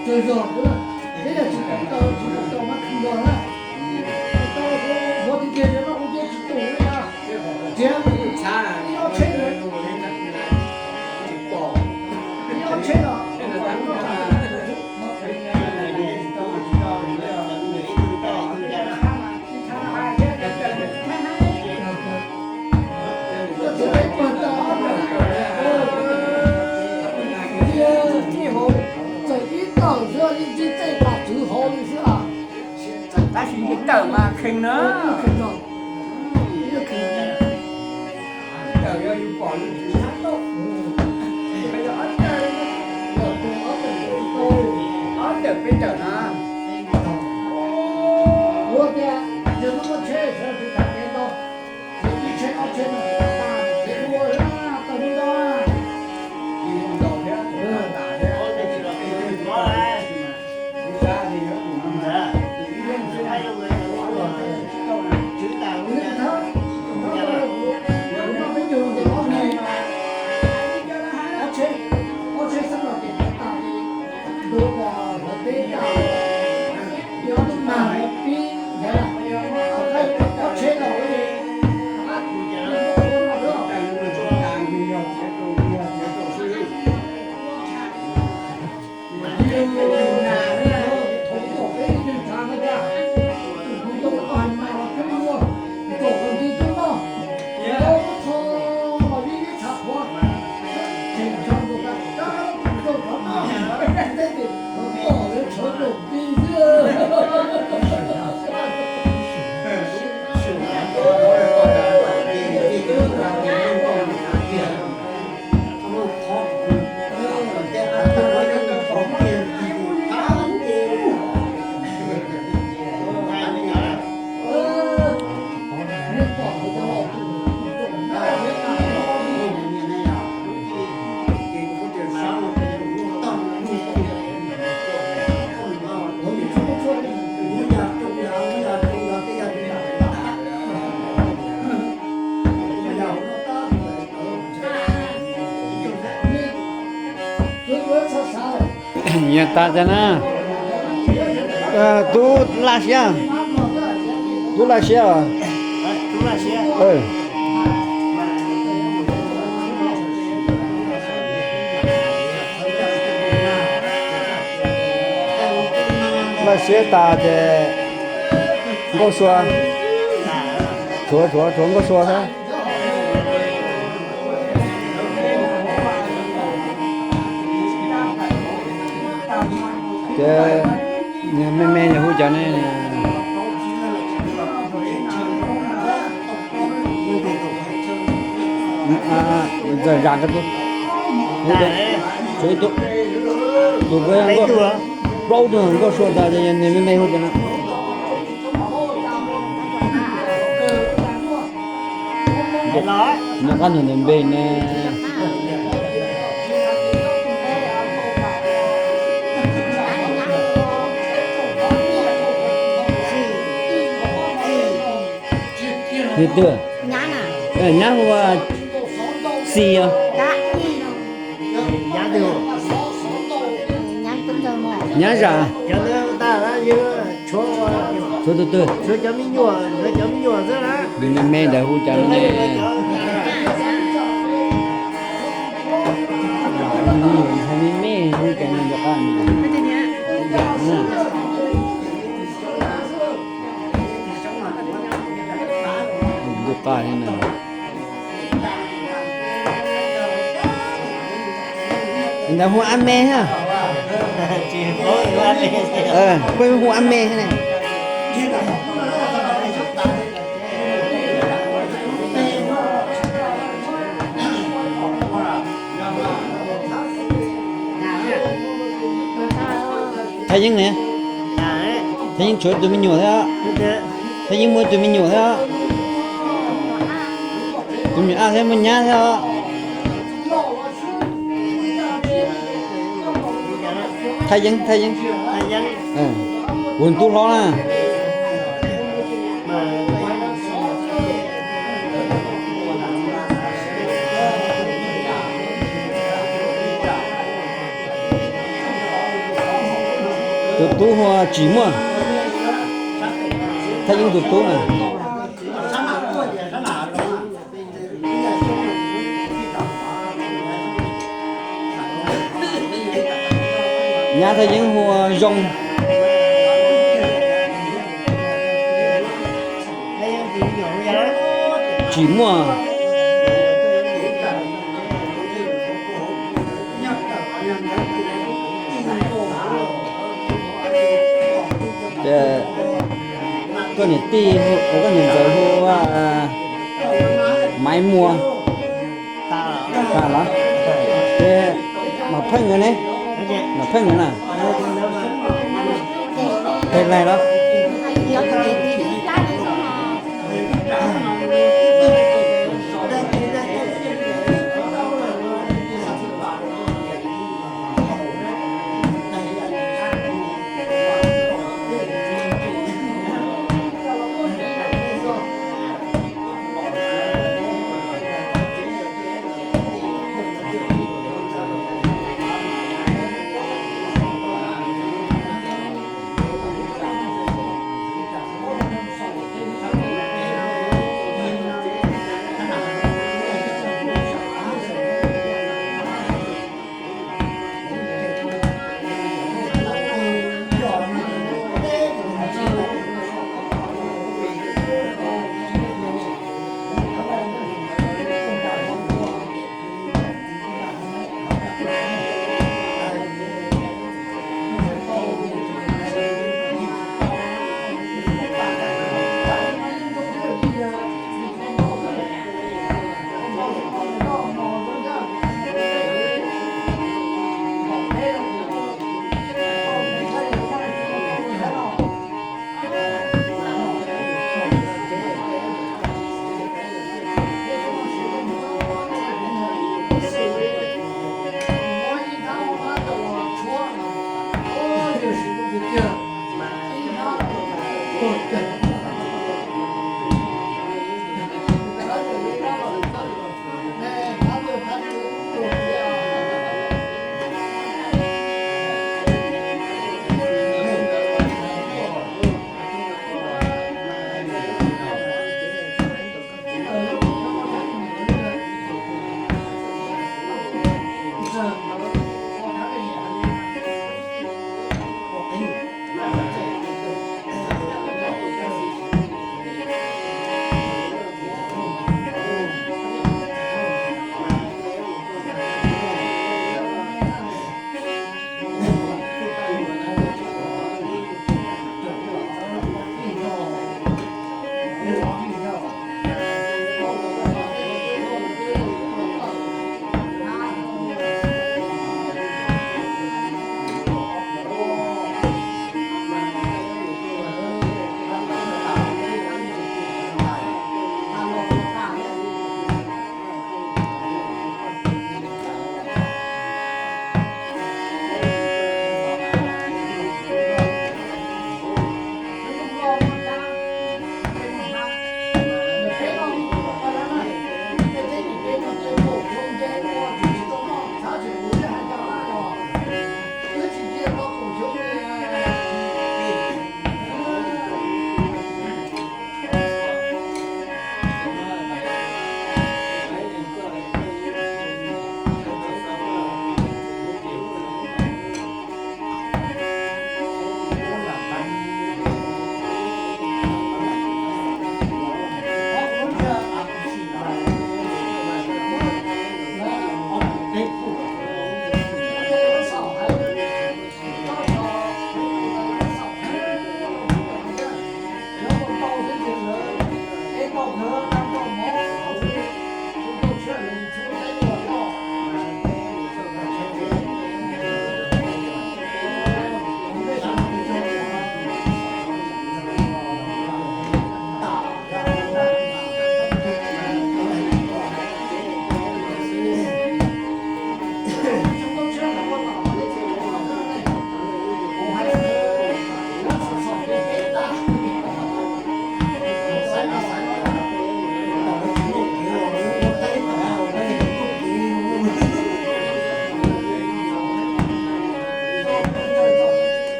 Tsaug zog, peb yog tsis tau, tsis tau mab khwb zog na. Tau, ua tiag tiag yog no kuv thiaj tsis tus li na. Txiav ib ob tsheb, ib ob tsheb los. Txawm ib tawm xwb, ib txij tej tas tswv hauv li xwb. Tab sis ib tawm mas kheev na. Tawm yog yus pom yus tsis sab tauj, ob tawm peb tawm na. Ua tias yog lub tsheb sawv tsis tham kev ntau, ib tsheb ob tsheb no tas, tau lub ntau. Yog tas tas na. Tub laj siab, tub laj siab. Laj siab tas ces nkauj sua, tshuav, tshuav, tshuav nkauj sua xwb. Ces me me yog hu cov ne, zam zam ko, tus plaub tug nkauj sua tas ces me me hu cov no. Nws qab nws npe ne. Nws twg? Nyab hu ua Xi os. Nyab zam. Tshuav tus twg? Nws me me ntawd hu cas ne? Me me hu cas ne, nco qab ne. Nco qab ne. Ntawd hu ab me thiab. Peb hu ab me thiab ne. Thaj Yeeb ne? Thaj Yeeb tshuav tus me nyuam thiab. Thaj Yeeb muaj tus me nyuam thiab. Tus me ab thiab muaj nyab thiab os. Thaj Yeeb, Thaj Yeeb. Kuv tub hlob na. Tus tub hu ua Tsim Muaj, Thaj Yeeb tus tub na. Nyab Thaj Yeeb hu ua Zoo. Tsim Muaj. Ces koj niam tij, koj niam ntxawm hu ua Maiv Muas. Tas los? Ces Maiv Pheej nkawd ne? Maiv Pheej nkawd na? Qhia lais los?